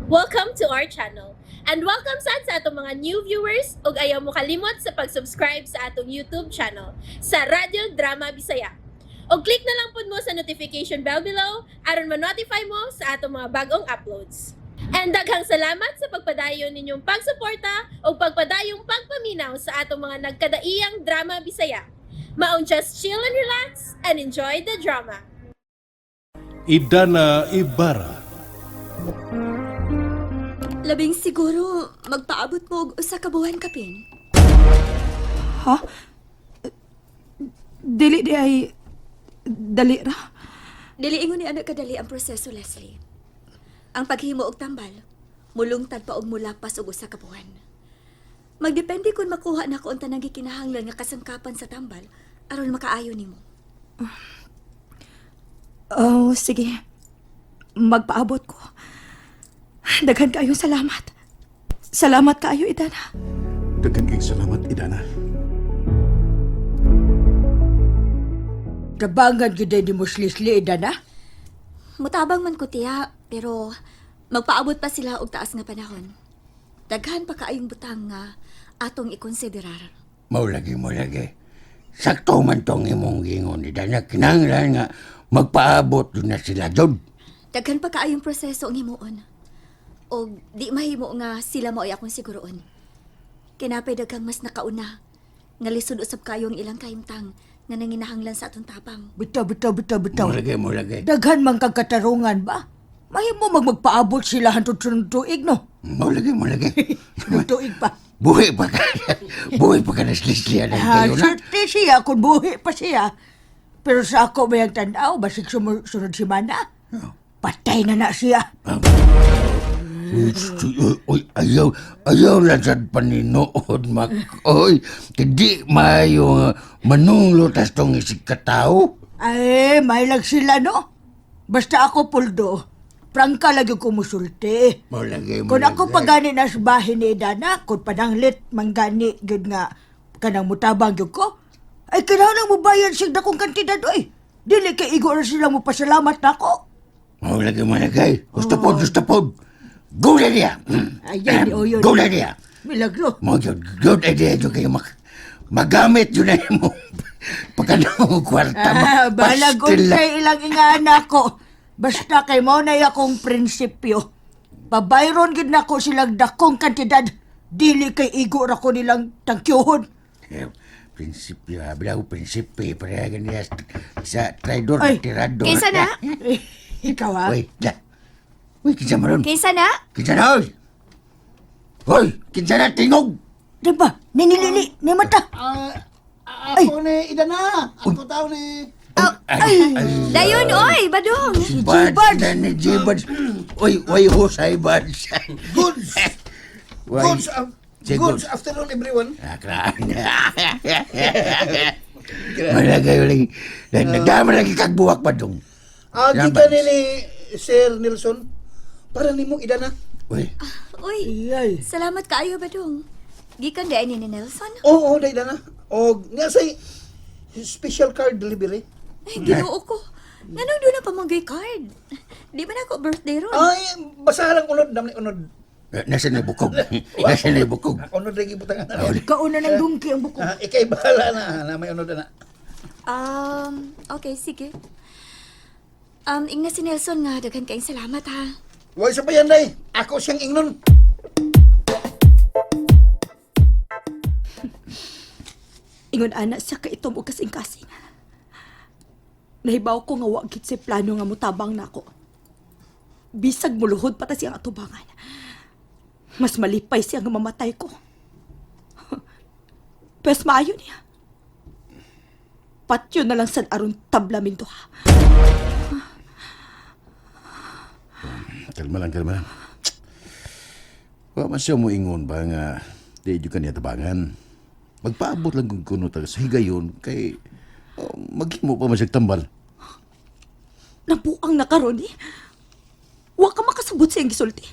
Welcome to our channel. And welcome sad sa atong mga new viewers ug ayaw mo kalimot sa pag-subscribe sa atong YouTube channel sa Radyo Drama Bisaya. Og click na lang pud mo sa notification bell below aron ma-notify mo sa atong mga bagong uploads. And daghang salamat sa pagpadayon ninyong pagsuporta ug pagpadayong pagpaminaw sa atong mga nagkadaiyang drama Bisaya. Maong just chill and relax and enjoy the drama. Idana Ibarra. Labing siguro magpaabot mo og usa ka buwan kapin. Ha? Dili di ay dali ra. Dili ingon ni anak kadali ang proseso, Leslie. Ang paghimo og tambal, mulungtad pa og mulapas og usa ka buwan. Magdepende kung makuha na ko ang tanang gikinahanglan nga kasangkapan sa tambal aron makaayo nimo. Oh, sige. Magpaabot ko. Daghan kaayong salamat. Salamat kaayo, Idana. Daghan kay salamat, Idana. Tabangan gyud ni mo slisli na. Mutabang man ko tiya, pero magpaabot pa sila og taas nga panahon. Daghan pa kaayong butang nga atong ikonsiderar. Mao lagi, mao lagi. Sakto man tong imong gingon ni Dana. Kinahanglan nga magpaabot yun na sila doon. Daghan pa kaayong proseso ang himuon. Og di mahimo nga sila mo ay akong siguroon. Kinapay daghang mas nakauna nga lisod usab kayo ang ilang kahimtang nga nanginahanglan sa atong tabang. Bitaw, bitaw, bitaw, bitaw. Mao lagi, mao lagi. Daghan man kag katarungan ba? Mahimo magpaabot sila hantod sunod tuig, no? Mao lagi, mao lagi. Sunod tuig pa. Buhi pa ka. Buhi pa ka na slislihan ang Ha, kayo na. swerte siya kung buhi pa siya. Pero sa ako may ang tanaw, basig sunod semana. Patay na na siya. Uy, uy, ayaw, ayaw lang sa paninood, mak. Oy, hindi maayo nga manunglo tas tong isig katao. Ay, may lang sila, no? Basta ako, Puldo. Prangka lagi ko musulti. Mao lagi, mao Kung ako lagi. pa gani na sa bahin ni Dana, kung pananglit man gani gyud nga kanang mutabang gyud ko, ay kinahanglan mo bayad sig dakong kantidad oy. Dili kay igo ra sila mo pasalamat nako. Mao lagi, mao lagi. Gusto po, gusto po. Good idea. Ayan, o yun. Good idea. Milagro. Mo good, good idea jud kayo magamit yun na mo pagka kwarta Ah, balag pastil lang. unsay ilang ingana ko. Basta kay mao na akong prinsipyo. Pabayron gyud nako silang dakong kantidad. Dili kay igo ra ko nilang tangkyuhon. Eh, prinsipyo, habla ko prinsipe, pareha ganyan sa traidor, Ay. tirador. Kinsa na? Ikaw ha? Uy, da. Uy, kinsa man ron? Kinsa na? Kinsa na, oy? Hoy, kinsa na, tingog! Di ba? Ninilili, ni mata. Ako ni Idana. Ako tao ni. Ay, Dayon oy, badong. Si Buds na ni G Buds. Uy, uy, husay Buds. Goods. Uy. Goods. Si Goods Goods. afternoon, everyone. Ah, grabe. Malagay lagi. Nagdama lagi kagbuwak pa dong. Ah, Yan, kita Buds. ni ni Sir Nelson. Para nimo Idana. Uy, Uy, Iyay. salamat kaayo badong. Gikan di ay ni Nelson. Oo, oh, Idana. Og nga say special card delivery. Ay, Ginoo ko. Nganong doon na pamanggay card? Di ba na ako birthday ron? Ay, basa lang unod, namni unod. Eh, nasa na bukog? Nasa na bukog? Unod lagi butang na. Kauna ng dungki ang buko. Ah, ikay bahala na, na may unod na. Okay, sige. Ingna si Nelson nga, daghan kayong salamat ha. Wa sa bayan day. Ako siyang ingnon. Ingon ana siya kay itom og kasing-kasing. Nahibaw ko nga wa gid say plano nga motabang nako. Bisag muluhod pa ta siyang atubangan. Mas malipay siya nga mamatay ko. Pwes maayo niya. Patyo na lang sad aron tablamin duha. Kalma lang, kalma lang. Wa man siya moingon ba nga di jud ka niya tabangan. Magpaabot lang kung kuno taga sa higayon kay oh, maghimo pa man siya tambal. Nabuang na karon eh. Wa ka makasabot sa iyang gisulti.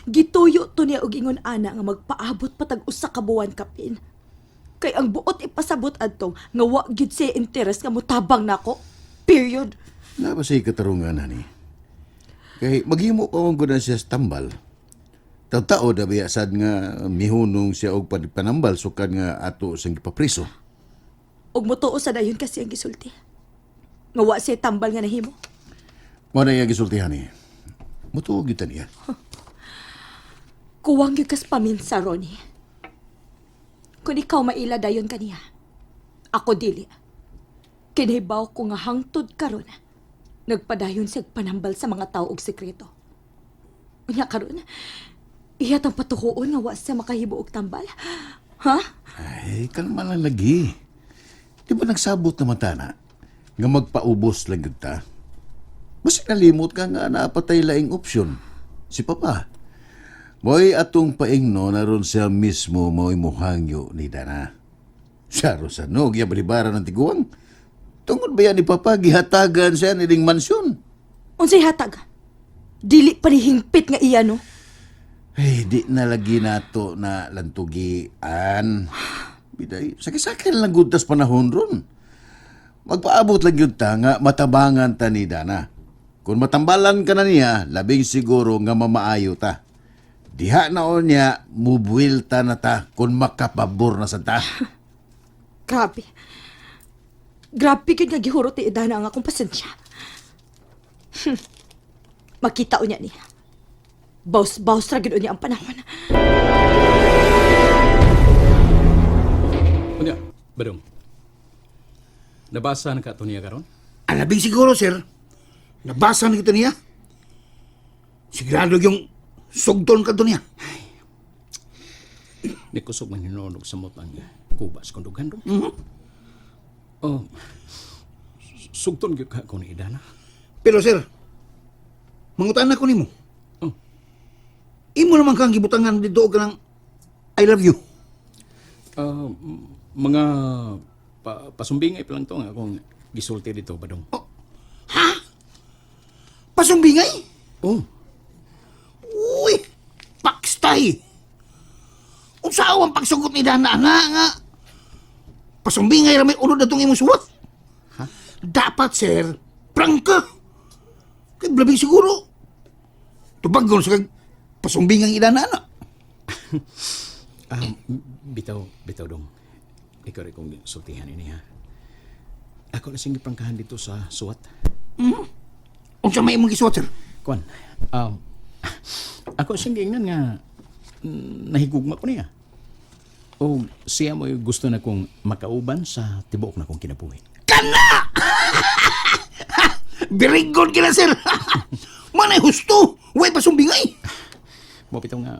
Gituyo to niya og ingon ana nga magpaabot patag usa ka buwan kapin. Kay ang buot ipasabot adtong nga wa gyud siya interes nga motabang nako. Period. Na ba siya katarungan, honey? Kay maghimo pa man gud na siya sa tambal. Tao-tao na biya sad nga mihunong siya og panambal sukad nga ato siyang gipapriso. Ug motuo sa dayon kasi ang gisulti. Nga wa siya tambal nga nahimo. Mao na iya gisultihan ni. Mutuo gyud ta niya. Kuwang gyud kas paminsa, Ronnie. Kung ikaw maila dayon kaniya, ako dili. Kinahibaw ko nga hangtod karon, nagpadayon siyag panambal sa mga tao og sekreto. Unya karon, iya tang patukoon nga wa siya makahibo og tambal. Ha? Ay, kalma lang lagi. Di ba nagsabot naman ta na? Nga magpaubos lang gyud ta. Basta nalimot ka nga naapatay laing opsyon. Si Papa. Mo'y atong paingno na ron siya mismo mo'y muhangyo ni Dana. Siya ro sa nog, iya balibaran ng tiguang. Tungod ba yan ni Papa, gihatagan siya niling mansyon? Unsay hatag? Dili pa ni hingpit nga iya no. Ay, di na lagi nato na lantugian. Biday, sakit-sakit lang gud tas panahon ron. Magpaabot lang yun ta nga matabangan ta ni Dana. Kung matambalan ka na niya, labing siguro nga mamaayo ta. Diha na o niya, mubuilta na ta kung makapabor na sa ta. Grabe. Grabe gyud nga gihurot ni Idana ang akong pasensya. Makita unya niya. Baws-baws ra gyud unya ang panahon. Unya, Badong. Nabasa na ka to niya karon? Alabing siguro, sir. Nabasa na kita niya. Sigurado yung sugton ka to niya. Ni kusog man hinuon og samot ang kubas kung dughan dong. Oh. Sugton gyud ka ko ni Idana. Pero sir, mangutan ako nimo. Oh. Imo naman kang gibutangan dito og kanang I love you. Ah, mga pasumbingay pa lang to nga akong gisulti dito, Badong. Pasumbingay? Oh, Uy, pakstay. Unsa ang pagsugot ni Dana na nga? Pasumbingay ra may unod na tong imong suwat. Dapat sir, prangka. Kay blabing siguro. Tubagon sa kag pasumbingang idana na. ah, bitaw, bitaw dong. Ikaw rin kong sultihan ini ha. Ako na siyang giprangkahan dito sa suwat. Unsa may imong gisuwat sir? Kuan, ako siyang giingnan nga nahigugma ko niya. O siya mo'y gusto na kong makauban sa tibuok na kong kinabuhi. Kana! Very good kina sir. Manay husto, way pasumbingay. Mo bitaw nga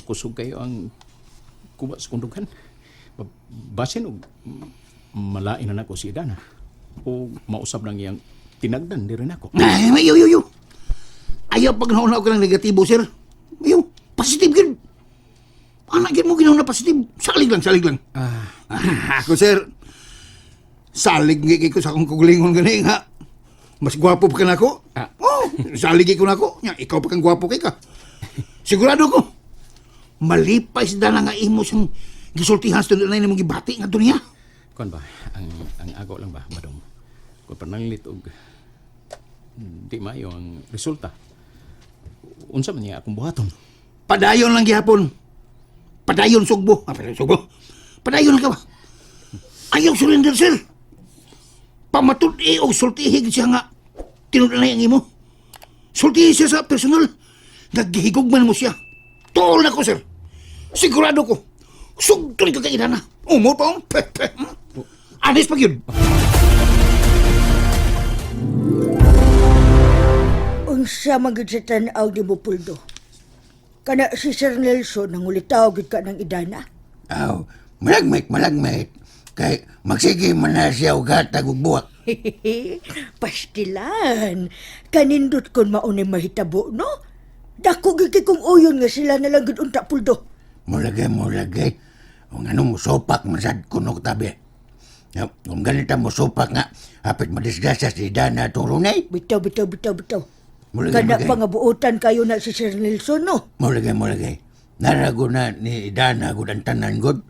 kusog kayo ang kuba sa kundughan. Basin og malain na nako si Idana. O mausab lang iyang tinagdan diri nako. Ay, ayo, ayo, ayo. Ayaw pag nauna ka ng negatibo, sir. Ayaw, positive gid. Anak gid mo ginawa na positive. Salig lang, salig lang. Ah. Ako, sir. Salig gid ko sa akong kuglingon gani nga. Mas gwapo pa ka nako. Ah. Oh, salig gid ko nako. Nya, ikaw pa kang gwapo kay ka. Sigurado ko. Malipay si Dana nga imo siyang gisultihan sa tunay nimong gibati nga niya. Kuan ba ang ago lang ba badong. Kung pananglit og di maayo ang resulta. Unsa man niya akong buhaton? Padayon lang gihapon. Padayon sugbo. Ah, padayon sugbo. Padayon lang ka ba? Ayaw surrender, sir. Pamatud-i o sultihi gid siya nga. Tinud na ang imo. Sultihi siya sa personal. Naghihigugman mo siya. Tuol na ko, sir. Sigurado ko. Sugton ka kay na. Umo pa, oh. Pe, pe. Anis pa yun. Unsa man gid sa tan-aw di mo puldo. Kana si Sir Nelson nangulitaw gid ka ng idana. Aw, malagmit, malagmit. Kay magsige man na siya og hatag og buwak. Pastilan. Kanindot kon maunay mahitabo, no? Dako gid kay kung uyon nga sila na lang gid unta puldo. Mulagay, mulagay. Kung ano mo sopak, masad kuno tabi. Ya, kung ganito mo sopak nga, hapit madisgrasya si Dana atong runay. Bitaw, bitaw, bitaw, bitaw. Mulagay, Kana mulagay. pa nga buotan kayo na si Sir Nelson, no? Mulagay, mulagay. Narago na ni Dana gud ang tanan gud.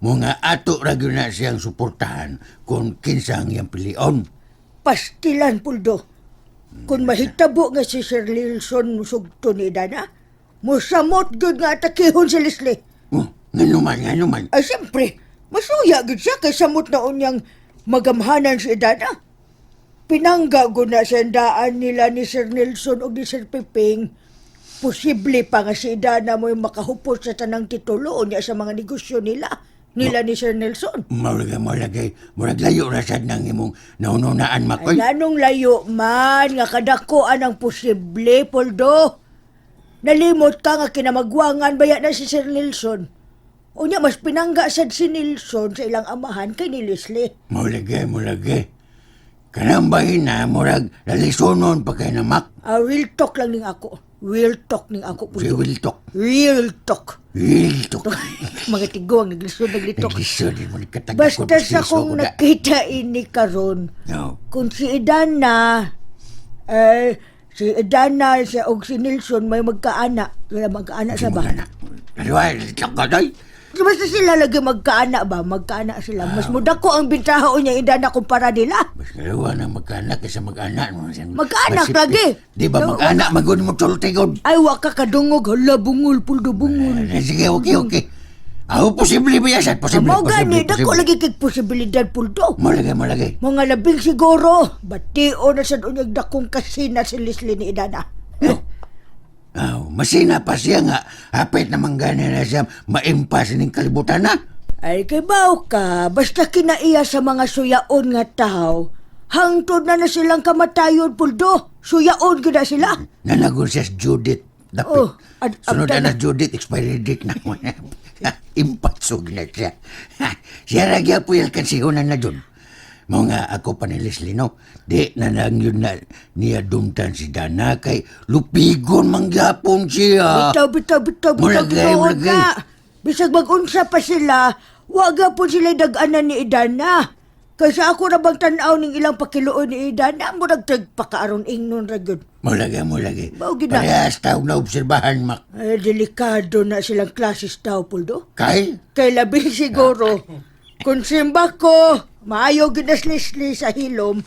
Mga ato ra gyud na siyang suportahan kung kinsa ang iyang pilion. Pastilan, puldo. Kung mahitabo nga si Sir Lilson musugto ni Dana, musamot gyud nga atakihon si Leslie. Oh, ngano man, ngano man. Ay, siyempre, masuya gyud siya kay samot na unyang magamhanan si Dana. Pinangga gud na sa daan nila ni Sir Nelson o ni Sir Piping. Posible pa nga si Dana mo'y makahupot sa tanang titulo niya sa mga negosyo nila, nila ni Sir Nelson. Murag, murag, murag layo ra sad nang imong naununaan, Makoy. Ay, anong layo man, nga kadakoan ang posible, Poldo. Nalimot ka nga kinamagwangan baya na si Sir Nelson. Unya, mas pinangga sad si Nelson sa ilang amahan kay ni Leslie. Murag, murag. Kanang bahin na, murag, lalisonon pa kay na, Mak. Ah, real talk lang ning ako. Real talk ning ako, Si Poldo. Will talk. Real talk. Will talk. Mga tiguang naglisod, naglitok. Naglisod, mo nagkatagakot. Basta sa kong nakita ini karon, No. kung si Idana, eh, si Idana siya og si Nelson may magkaana. Wala magkaana sa ba? Dalawa, talk ka, day. Basta sila lagi magkaana ba? Magkaana sila. Mas mudako ang bintahaon niya Idana kumpara nila. Mas kalawa na magkaanak kaysa mag-anak. Magkaanak lagi. Di ba No, mag-anak, magod mo tultigod. Ay, wa ka kadungog. Hala, bungol, puldo bungol. Eh, sige, okay, okay. Ako, posible ba yan? Posible, Mao posible, gani, dako posible. lagi kay posibilidad, puldo. Malagay, malagay. Mga labing siguro, batio na sa unyag dakong kasina si Leslie ni Idana. No. Aw, masina pa siya nga. Hapit naman gani na siya maimpas ning kalibutan na. Ay, kay bao ka, basta kinaiya sa mga suyaon nga tao, hangtod na na silang kamatayon, puldo. Suyaon gid na sila. Nanagon siya sa Judith. Dapit. Oh, Sunod abta na na. na Judith, expiry date na. Impatsog na siya. Siya ra gyapon yung kansihonan na dun. Mao nga ako pa ni Leslie, no? Di na lang yun na niya dumtan si Dana kay lupigon man gyapon siya. Bitaw, bitaw, bitaw, bitaw, Mulagay, bitaw mulagay. na. Bisag mag-unsa pa sila, waga po sila dag-anan ni Idana. Kaysa ako na bang tanaw ning ilang pakiluon ni Idana, murag tagpakaaron ingnon ra gyud. Mulagay, mulagay. Mao gyud na. Parehas tawag na obserbahan, Mak. Ay, delikado na silang klasis tao, Puldo. Kay? Kay labi siguro, kung simba ko, maayo gyud na si Leslie sa hilom,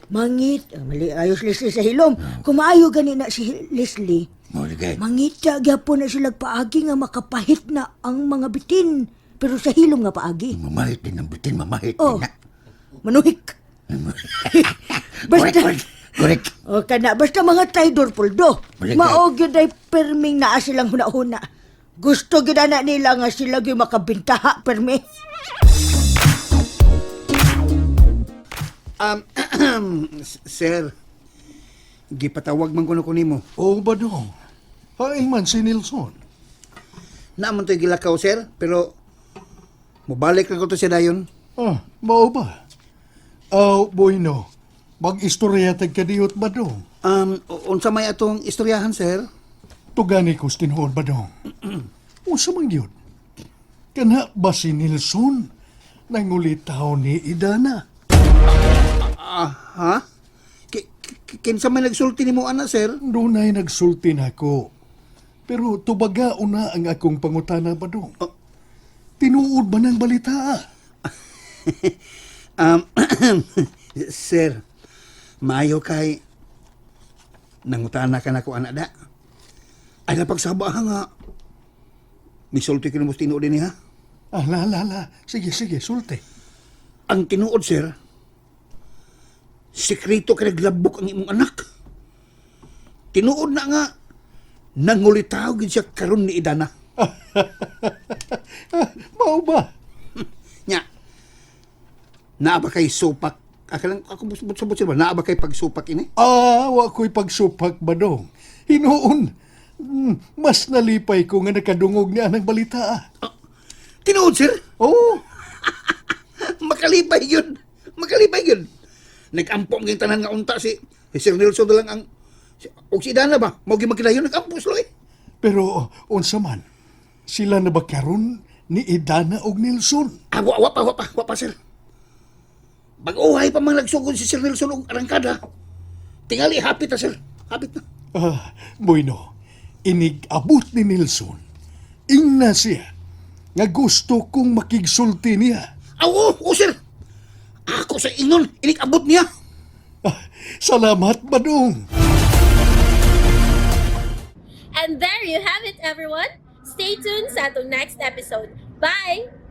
mangit, ah, mali, ayos Leslie sa hilom, kung maayo gani na si Leslie, Mulagay. mangita gyapon na sila paagi nga makapahit na ang mga bitin, pero sa hilom nga paagi. Mamahit din ang bitin, mamahit Oh, din na. manuhik. Correct, Basta, correct, correct. o kana, basta mga traidor puldo. Malagay. Mao gyud ay perming naa silang huna-huna. Gusto gyud na nila nga sila gyud makabintaha permi. Sir, gipatawag man kuno ko nimo. Oo ba dong? Hain man si Nilsson. Naaman to'y gilakaw, sir, pero mubalik lang ko to siya dayon. Ah, mao ba? Aw, bueno. Mag-istorya tag kadiyot ba dong? Unsa may atong istoryahan, sir? Tugani ko tinuod ba dong? Unsa man gyud? Kana ba si Nilsson nangulitaw ni Idana? Ah, ha? Kinsa may nagsulti nimo ana, sir? Dunay nagsulti nako. Pero tubaga una ang akong pangutana ba dong? Oh. Tinuod ba ng balita? Sir, maayo kay nangutana ka na ko ana da. Ay napagsaba ha nga. Misulti ko nimo sa tinuod ni ha. Ah, la, la, la. Sige, sige, sulti. Ang tinuod, sir, sekreto kay naglabok ang imong anak. Tinuod na nga, nangulitaw gid siya karon ni Idana. Mao ba? Nya, naa ba kay supak? Akalang, ako busot ba? Naa ba kay pagsupak ini? Ah, wa ko'y pagsupak ba dong? Hinuon, mas nalipay ko nga nakadungog niya ng balita. Tinuod, sir? Oo, Makalipay yun. Makalipay yun. Nag-ampo ang tanan nga unta si, si Sir Nelson na lang ang si, og si Idana ba? Mao gyud magkilayon nag-ampo sila eh. pero unsa man, sila na ba karon ni Idana og Nelson? Ah, wa, wa pa, wa pa, wa pa, sir. Bag-uhay pa man nagsugod si Sir Nelson og arangkada. Tingali, hapit na, sir. Hapit na. Ah, bueno, inig-abot ni Nelson. Ingna siya nga gusto kong makigsulti niya. Aw, oo, oo, sir. Ako sa ingon, inig-abot niya. Salamat, Badong. And there you have it, everyone. Stay tuned sa atong next episode. Bye!